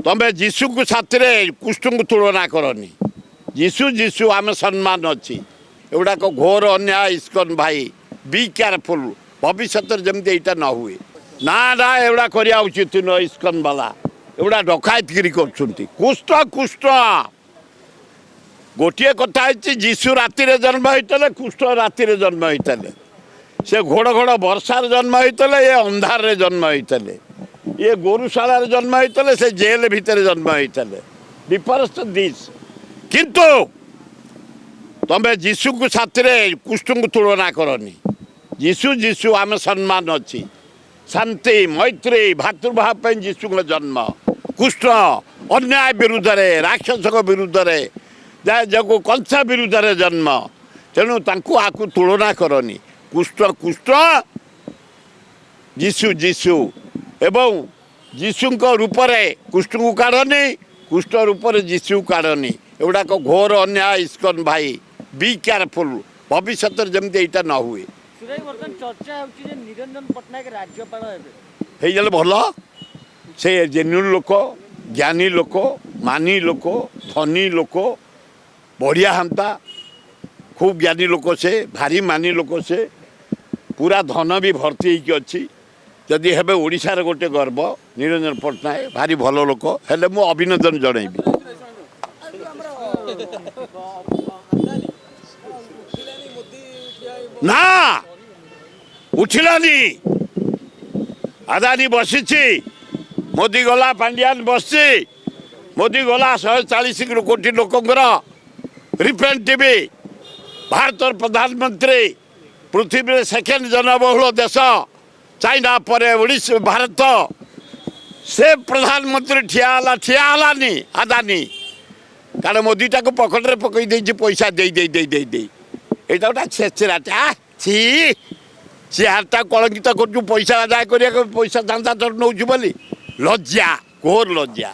ତମେ ଯୀଶୁକୁ ସାଥିରେ କୃଷ୍ଣଙ୍କୁ ତୁଳନା କରନି। ଯୀଶୁ ଯୀଶୁ, ଆମେ ସମ୍ମାନ ଅଛି। ଏଗୁଡ଼ାକ ଘୋର ଅନ୍ୟାୟ। ଇସ୍କନ ଭାଇ, ବି କେୟାରଫୁଲ୍, ଭବିଷ୍ୟତରେ ଯେମିତି ଏଇଟା ନ ହୁଏ। ନା ନା, ଏଗୁଡ଼ା କରିବା ଉଚିତ ନୁହଁ। ଇସ୍କନ ବାଲା ଏଗୁଡ଼ା ଡକାୟତଗିରି କରୁଛନ୍ତି। କୃଷ୍ଣ କୃଷ୍ଣ ଗୋଟିଏ କଥା ହେଇଛି, ଯୀଶୁ ରାତିରେ ଜନ୍ମ ହେଇଥିଲେ, କୃଷ୍ଣ ରାତିରେ ଜନ୍ମ ହେଇଥିଲେ। ସେ ଘୋଡ଼ ଘୋଡ଼ ବର୍ଷାରେ ଜନ୍ମ ହେଇଥିଲେ, ଏ ଅନ୍ଧାରରେ ଜନ୍ମ ହେଇଥିଲେ। ଇଏ ଗୋରୁଶାଳାରେ ଜନ୍ମ ହେଇଥିଲେ, ସେ ଜେଲ୍ ଭିତରେ ଜନ୍ମ ହେଇଥିଲେ। Difference this. କିନ୍ତୁ ତମେ ଯୀଶୁକୁ ସାଥିରେ କୃଷ୍ଣଙ୍କୁ ତୁଳନା କରନି। ଯୀଶୁ ଯୀଶୁ, ଆମେ ସମ୍ମାନ ଅଛି। ଶାନ୍ତି, ମୈତ୍ରୀ, ଭାତୃଭାବ ପାଇଁ ଯୀଶୁଙ୍କ ଜନ୍ମ। କୃଷ୍ଣ ଅନ୍ୟାୟ ବିରୁଦ୍ଧରେ, ରାକ୍ଷସଙ୍କ ବିରୁଦ୍ଧରେ, ଯାହାକୁ କଂସ ବିରୁଦ୍ଧରେ ଜନ୍ମ। ତେଣୁ ତାଙ୍କୁ ଆକୁ ତୁଳନା କରନି। କୃଷ୍ଣ କୃଷ୍ଣ, ଯୀଶୁ ଯୀଶୁ। ଏବଂ ଯୀଶୁଙ୍କ ରୂପରେ କୃଷ୍ଣଙ୍କୁ କାଢ଼ନି, କୃଷ୍ଣ ରୂପରେ ଯୀଶୁକୁ କାଢ଼ନି। ଏଗୁଡ଼ାକ ଘୋର ଅନ୍ୟାୟ। ଇସ୍କନ ଭାଇ, ବି କେୟାରଫୁଲ୍, ଭବିଷ୍ୟତରେ ଯେମିତି ଏଇଟା ନ ହୁଏ। ବର୍ତ୍ତମାନ ଚର୍ଚ୍ଚା ହେଉଛି ଯେ ନିରଞ୍ଜନ ପଟ୍ଟନାୟକ ରାଜ୍ୟପାଳ ହେବେ। ହେଇଗଲେ ଭଲ। ସେ ଜେନ୍ୟୁନ୍ ଲୋକ, ଜ୍ଞାନୀ ଲୋକ, ମାନି ଲୋକ, ଧନୀ ଲୋକ, ବଢ଼ିଆ ହନ୍ତା। ଖୁବ୍ ଜ୍ଞାନୀ ଲୋକ ସେ, ଭାରି ମାନି ଲୋକ ସେ, ପୁରା ଧନ ବି ଭର୍ତ୍ତି ହେଇକି ଅଛି। ଯଦି ହେବେ, ଓଡ଼ିଶାର ଗୋଟେ ଗର୍ବ। ନିରଞ୍ଜନ ପଟ୍ଟନାୟକ ଭାରି ଭଲ ଲୋକ, ହେଲେ ମୁଁ ଅଭିନନ୍ଦନ ଜଣେଇବି। ନା, ଉଠିଲାନି। ଆଦାନୀ ବସିଛି, ମୋଦି ଗଲା, ପାଣ୍ଡିଆନ ବସିଛି। ମୋଦି ଗଲା, 140 କୋଟି ଲୋକଙ୍କର ରିପ୍ରେଜେଣ୍ଟେଟିଭ୍, ଭାରତର ପ୍ରଧାନମନ୍ତ୍ରୀ, ପୃଥିବୀରେ ସେକେଣ୍ଡ ଜନବହୁଳ ଦେଶ ଚାଇନା ପରେ ଓଡ଼ିଶା ଭାରତ, ସେ ପ୍ରଧାନମନ୍ତ୍ରୀ ଠିଆ ହେଲା, ଠିଆ ହେଲାନି ଆଦାନୀ। କାରଣ ମୋଦିଟାକୁ ପକେଟରେ ପକେଇ ଦେଇଛି ପଇସା ଦେଇ ଦେଇ ଦେଇ ଦେଇ ଦେଇ। ଏଇଟା ଗୋଟେ ଛେଚେରାଟା, ଛି। ଚେୟାରଟା କଳଙ୍କିତ କରୁଛୁ, ପଇସା ଆଦାୟ କରିବାକୁ ପଇସା ଚାନ୍ଦା ତୋର ନେଉଛୁ ବୋଲି। ଲଜ୍ଜା, ଘୋର ଲଜ୍ଜା।